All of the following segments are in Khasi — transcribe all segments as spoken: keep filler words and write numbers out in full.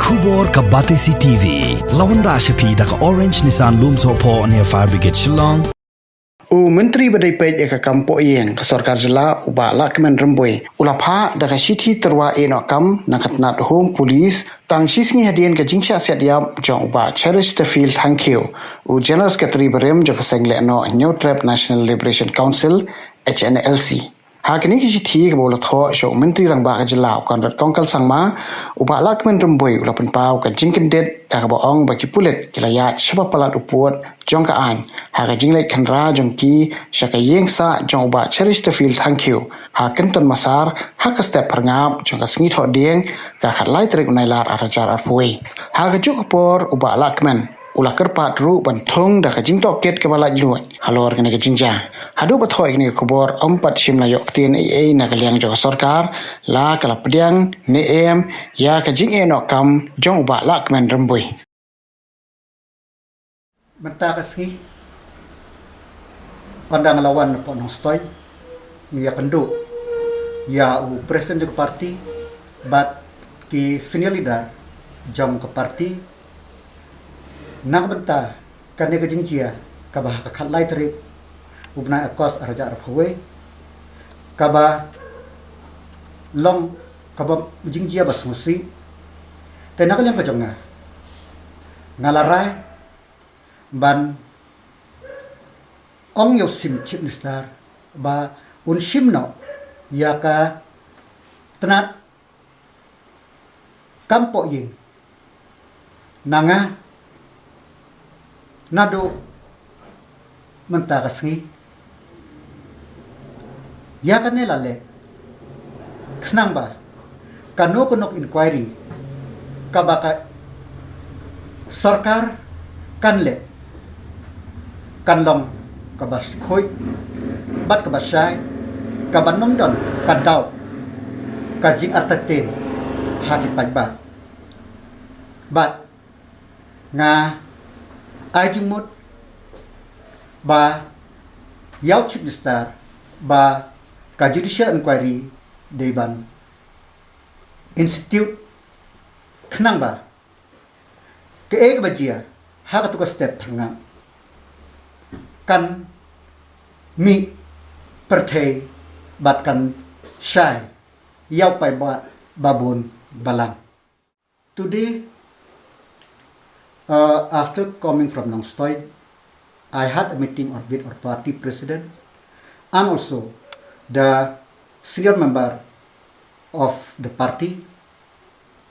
Khubor ka Batesi T V. La wanrah sha phi da ka Orange Nissan Lumsohphoh near Fire Brigade Shillong. U Myntri ba dei peit ïa ka kam poh ïing ka Sorkar Jylla u Bah Lahkmen Rymbui u la phah da ka shithi tyrwa ïehnoh kam na ka tnat Home Police tang shisngi hadien ka jingshah siat ïap jong u Bah Cheristerfield Thangkhiew, u General Secretary barim jong ka seng lehnoh Hynñiewtrep National Liberation Council, H N L C. Ha kane ka shithi kaba u la thoh sha u Myntri Rangbah ka Jylla u Conrad Kongkal Sangma, u Bah Lahkmen Rymbui u la pynpaw ka jingkyndit da kaba ong ba ki pulit ki la ïaid shaba palat u pud jong ka aiñ ha ka jingleit khynra jong ki sha ka ïing sah jong u Bah Cheristerfield Thangkhiew ha Kynton Massar ha ka step phyrngap jong ka sngi Thohdieng ka khatlai tarik u Nailar arhajar arphew wei. Ha kajuh ka por u Bah Lahkmen u la kyrpad ruh ban thung da ka jingtohkit kaba laitluid halor kane ka jingjia. Haduh ba thoh ïa kane ka khubor ym pat shym la ïoh ktien ei ei na ka liang jong ka sorkar, la ka la pdiang ne em ïa ka jingïehnoh kam jong u Bah Lahkmen Rymbui. Mynta ka sngi, ynda nga la wan napoh Nongstoiñ, ngi ïakynduh ïa u president jong ka party bad ki senior leader jong ka party na ka bynta kane ka jingjia kaba ha ka khatlai tarik u bnai August arhajar arphew wei, kaba long kaba jingjia ba sngewsih. Te na ka liang ka jong nga, nga la rai ban ong ïa u Chief Minister ba un shim noh ïa ka tnat kam poh ïing na nga naduh mynta ka sngi. Ïa kane la leh khnang ba kano kano ka inquiry kaba ka sorkar kan leh kan long kaba khuid bad kaba shai, kaban ym don ka daw ka jingartatien ha ki paidbah. Bad nga ai jingmut ba ïa u Chief Minister ba ka judicial inquiry dei ban institute khnang ba kaei kaba jia ha katu ka step phyrngap kan mih pyrthei bad kan shai ïa u paidbah babun balang. Today, uh, after coming from Nongstoiñ, I had a meeting with our party president and also the senior member of the party,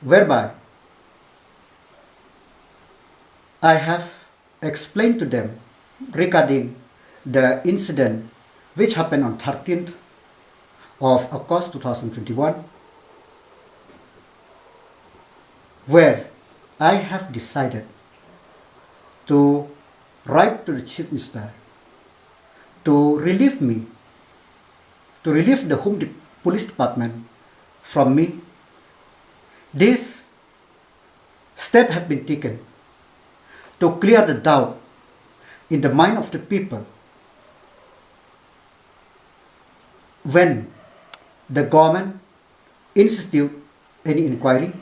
whereby I have explained to them regarding the incident which happened on thirteenth of August two thousand twenty-one, where I have decided to write to the Chief Minister to relieve me, to relieve the Home De-, Police Department from me. This step have been taken to clear the doubt in the mind of the people when the government institute any inquiry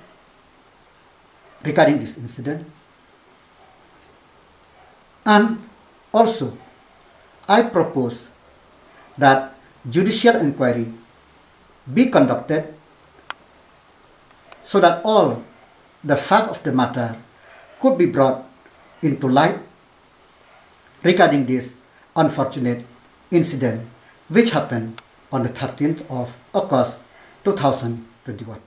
regarding this incident. And also, I propose that judicial inquiry be conducted so that all the fact of the matter could be brought into light regarding this unfortunate incident which happened on the thirteenth of August two thousand twenty-one.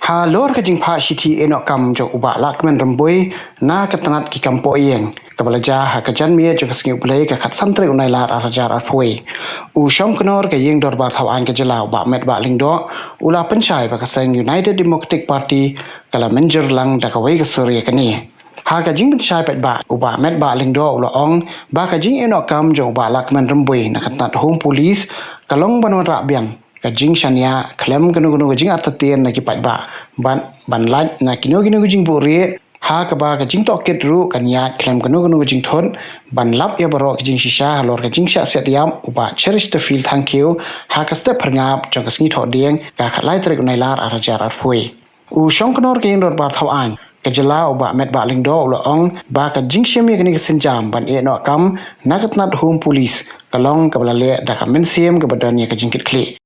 Halor ka jingphah shithi ïehnoh kam jong u Bah Lahkmen Rymbui na ka tnat ki kam poh ïing kaba la jia ha ka janmiet jong ka sngi U Blei ka khatsan tarik u Nailar arhajar arphew wei, u Shongknor ka Ïing Dorbar Thawaiñ ka Jylla u Bah Metbah Lyngdoh u la pynshai ba ka seng United Democratic Party ka la mynjur lang da kawei ka sur ïa kane. Ha ka jingpynshai paidbah, u Bah Metbah Lyngdoh u la ong ba ka jingïehnoh kam jong u Bah Lahkmen Rymbui na ka tnat Home Police ka long ban wanrah biang ka jingshaniah khlem kano kano ka jingartatien na ki paidbah bad ban lait na kino kino ka jingbuhrieh, ha kaba ka jingtohkit ruh kan ïaid khlem kano kano ka jingthut ban lap ïa baroh ka jingshisha halor ka jingshah siat ïap u Bah Cheristerfield Thangkhiew ha ka step phyrngap jong ka sngi Thohdieng ka khatlai tarik u Nailar arhajar arphew wei. U Shongknor ka Ïing Dorbar Thaw Aiñ ka jylla, u Bah Metbah Lyngdoh, u la ong ba ka jingshim ïa kane ka sienjam ban ïeh noh kam na ka tnat Home Police ka long kaba la leh da ka mynsiem kaba don ïa ka jingkitkhlieh.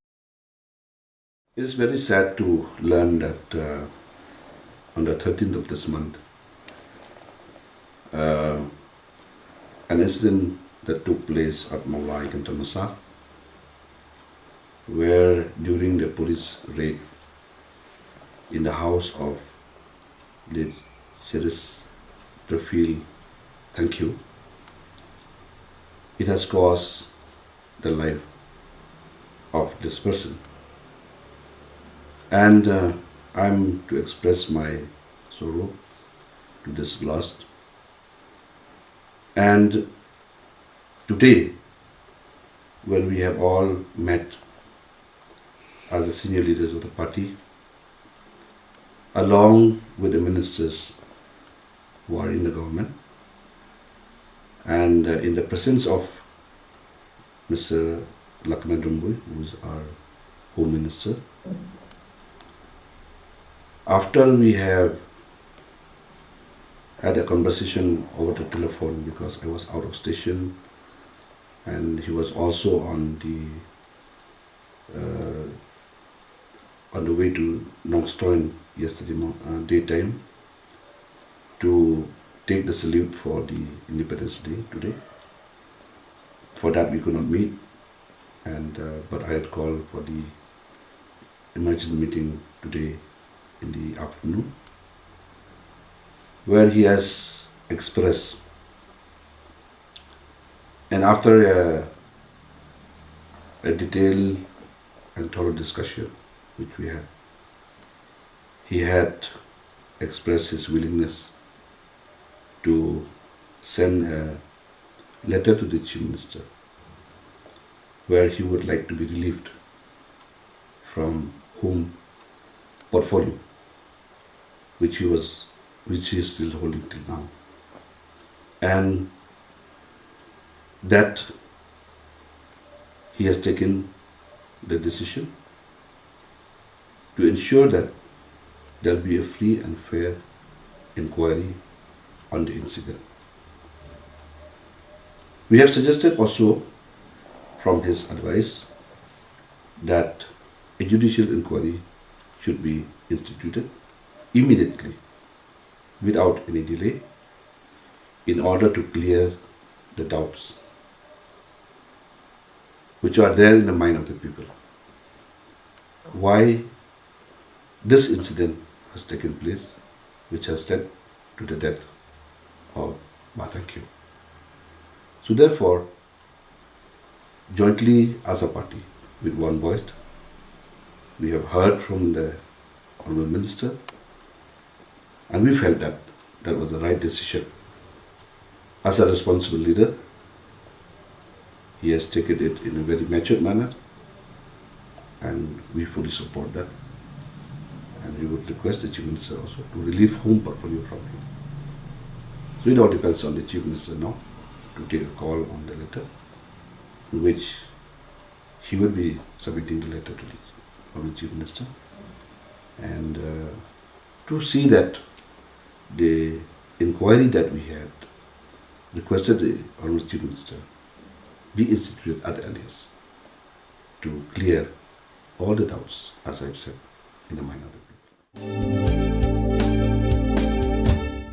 It is very sad to learn that uh, on the thirteenth of this month, uh, an incident that took place at Mawlai, Kynton Massar, where during the police raid in the house of the Cheryl Praful Thangkhiew, it has caused the life of this person. And uh, I'm to express my sorrow to this loss. And today, when we have all met as the senior leaders of the party, along with the ministers who are in the government, and uh, in the presence of Mister Lahkmen Rymbui, who is our Home Minister. After we have had a conversation over the telephone because I was out of station and he was also on the uh, on the way to Nongstoin yesterday mo- uh, daytime to take the salute for the Independence Day today. For that, we could not meet, and uh, but I had called for the emergency meeting today in the afternoon, where he has expressed, and after a, a detailed and thorough discussion which we had, he had expressed his willingness to send a letter to the Chief Minister where he would like to be relieved from Home portfolio, which he was which he is still holding till now, and that he has taken the decision to ensure that there will be a free and fair inquiry on the incident. We have suggested also from his advice that a judicial inquiry should be instituted immediately without any delay in order to clear the doubts which are there in the mind of the people. Why this incident has taken place, which has led to the death of Bah Thangkhiew. So therefore, jointly as a party, with one voice, we have heard from the Honorable Minister, and we felt that that was the right decision. As a responsible leader, he has taken it in a very matured manner, and we fully support that. And we would request the Chief Minister also to relieve Home portfolio from him. So it all depends on the Chief Minister now to take a call on the letter, in which he will be submitting the letter to the Honorable Chief Minister, and uh, to see that the inquiry that we had requested the Honorable Chief Minister be instituted at the earliest to clear all the doubts, as I've said, in the mind of the